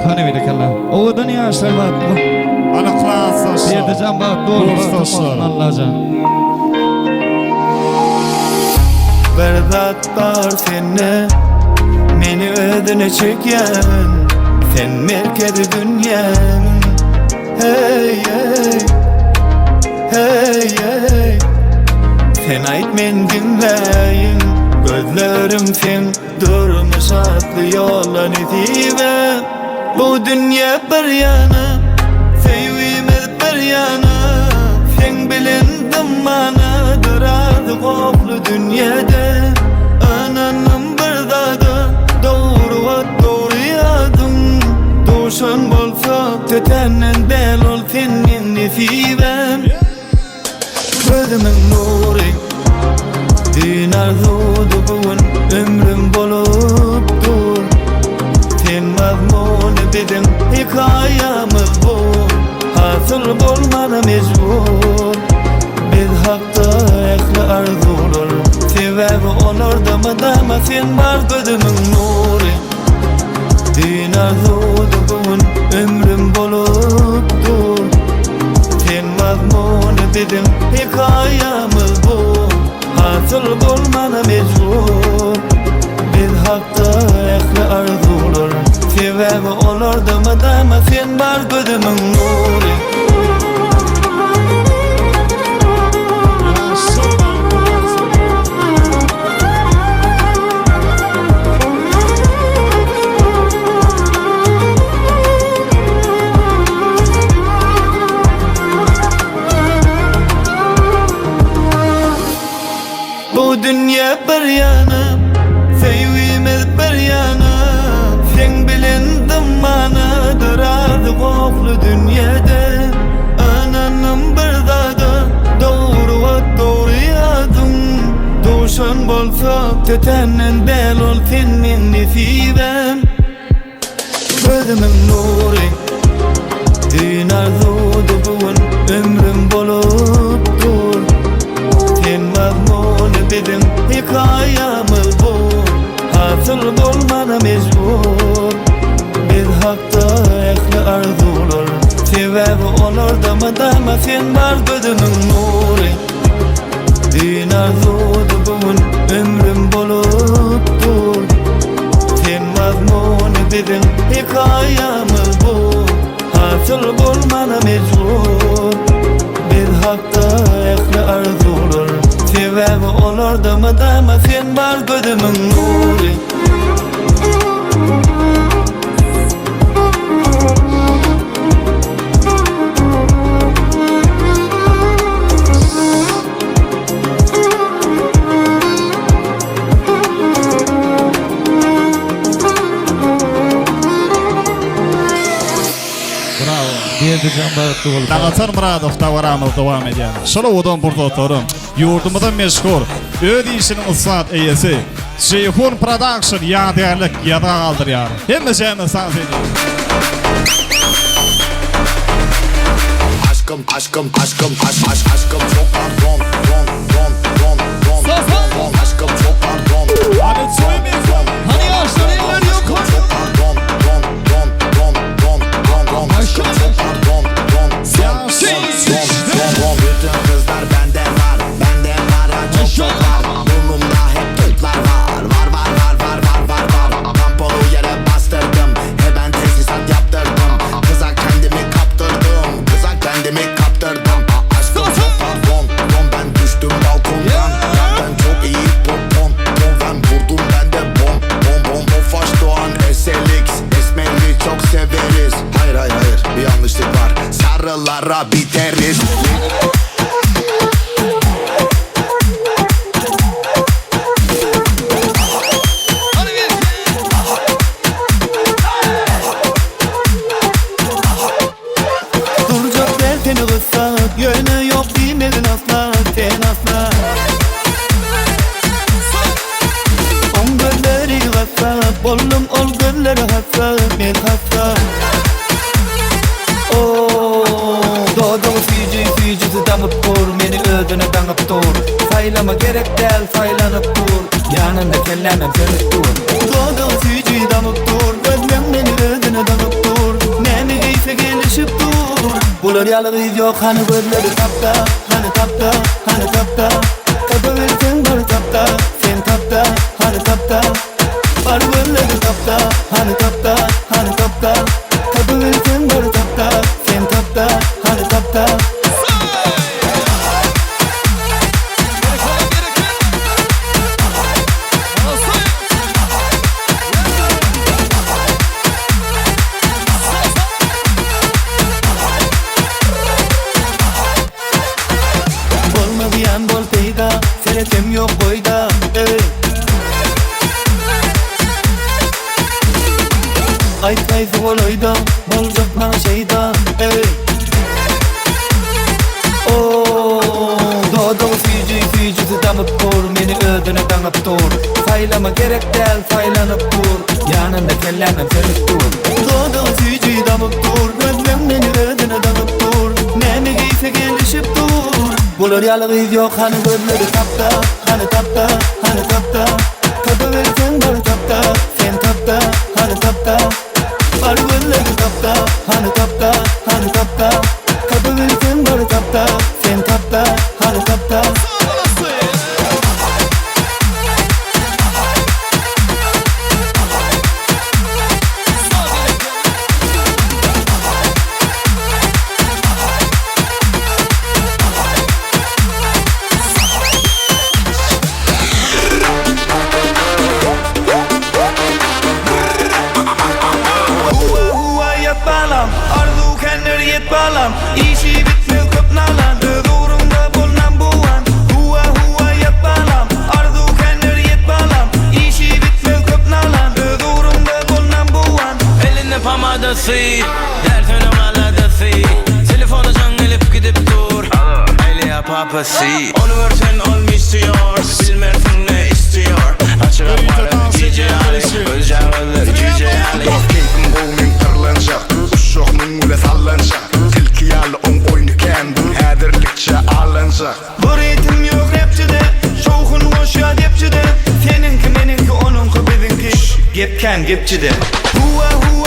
Hany berekella. Owadan ýaşlar bagtly. Hany klasdaşlar. Berdijan bagtly bol. Kursdaşlar. Allajan. Bir zat bar sende Meni özüne çekýän Sen merkezi dünýämiň Hey hey Hey hey Sen aýt men diňläýin Gözlerim seň Durmuş atly ýola nesibe Bu dünýe bir ýana Söýgimiz bir ýana Seň bilen dymmana Biraz goply dünýede Ynandym bir zada Dogry wagt dogry adyň Duşan bolsa tötänden däl ol sen meň nesibäm. Gözümiň nury Düýn arzuwdy bu gün ömrüm bolup dur Sen mazmuny biziň hekaýamyz bu Hasyl bolmana mejbur Biz hakda ähli arzuwlar Sebäbi olarda mydama sen bar gözümiň nury Düýn arzuwdy bu gün ömrüm bolup dur Sen mazmuny biziň hekaýamyz bu Hasyl bolmana mejbur Biz hakda ähli arzuwlar Sebäbi olarda mydama sen bar gözümiň nury. Bu dünýe bir ýana, söýgimiz bir ýana, Seň bilen dymmana Durazy goply dünýede. Ynandym bir zada, dogry wagt dogry adyň, Duşan bolsa tötänden däl ol sen meň nesibäm. Gözümiň nury Düýn arzuwdy bu gün ömrüm bolup dur Sen mazmuny biziň hekaýamyz bu Hasyl bolmana mejbur Biz hakda ähli arzuwlar Sebäbi olarda mydama sen bar gözümiň nury Düýn arzuwdy bu gün ömrüm bolup dur Sen mazmuny biziň hekaýamyz bu Hasyl bolmana mejbur Biz hakda ähli arzuwlar Sebäbi olarda mydama sen bar gözümiň nury. Bravo. Berdijan bagtly bol. Daňatar Myradow dabaramyz dowam edýär. Şol owadan pursatlaryň ýurdumyza meşhur, öz işiniň ussat eýesi Jeýhun Production ýadygärlik ýazga galdyrýar. Hemmeçämiz tans edýäris. Aşkım aşkım aşkım aş aş aşkım çok pardon don don don don don don aşkım çok pardon Hadi söýmeýin. Hany ýaşlar eller ýokary. çok pardon don don don don don don aşkım çok pardon don don don don don Bütün kızlar bende var bende para çok çok var Burnumda hep toplar var var var var var var var var Tamponu yere bastırdım he ben tesisat yaptırdım Kıza kendimi kaptırdım kıza kendimi kaptırdım A- Aşkım çok pardon don ben düştüm balkondan Yerden çok iyi popon Ton ben vurdum ben de bom bom bom Tofaş Doğan SLX Esmer'i çok severiz Hayır hayır hayır bir yanlışlık var Sarılara biteriz Durjak däl seni gyssap, ýöne ýok diýmegin asla, sen asla. Oň gözleri gassap, boldum ol gözlere hassa, men hassa. Oh, dodagy süýji, süýjüsi damyp dur, meni özüne daňyp dur. Saýlama gerek däl, saýlanyp dur, ýanynda kellämem sönüp dur. Dodagy süýji damyp dur, gözleň meni özüne daňyp dur. ýaly gyz ýok hany gözleri tapda Hany tapda, hany tapda Tapabilseň bar tapda Sen tapda, hany tapda Bar gözleri tapda Hany tapda, hany tapda Tapabilseň bar tapda Sen tapda, hany tapda Bolma zyýan bol peýda Seretem ýok goýda eý. Aýt haýsy golaýda Boljak maňa şeýda eý. Oh, dodagy süýji süýjüsi damyp dur Meni özüne daňyp dur Saýlama gerek däl saýlanyp dur Ýanynda kellämem sönüp dur Dodagy süýji damyp dur Gözleň meni özüne daňyp dur Näme geýse gelişip dur Bular ýaly gyz ýok hany gözleri tapda Hany tapda, hany tapda Tapabilseň bar tapda Sen tapda, hany tapda Bar gözleri tapda Hany tapda, hany tapda Tapabilseň bar tapda Sen tapda, hany tapda Huwa huwa ýat balam Arzuw kändir ýet balam Işi bitmez köp nalan Öz ugruňda bol nambuwan Huwa huwa ýat balam Arzuw kändir ýet balam Işi bitmez köp nalan Öz ugruňda bol nambuwan Elinde pomadasy, dersine aladasy Telefona jaň gelip gidip dur Eýleýär papasy Ony görsen ol istiyor Bilmersiň ne istiyor Açyk Ýörite apar dans DJ edýän Ali birisi. Gözjagazlar jüýje ýaly Dost keýpim gowy meň pyrlanjak Uşak müň bile sallanjak Tilki ýaly oň oýny kän bu häzirlikçe allanjak Bu ritim ýok rapçide Şowhun goşýar depçide Seniňki meniňki onuňky biziňki Gep kän gepçide Huwa huwa.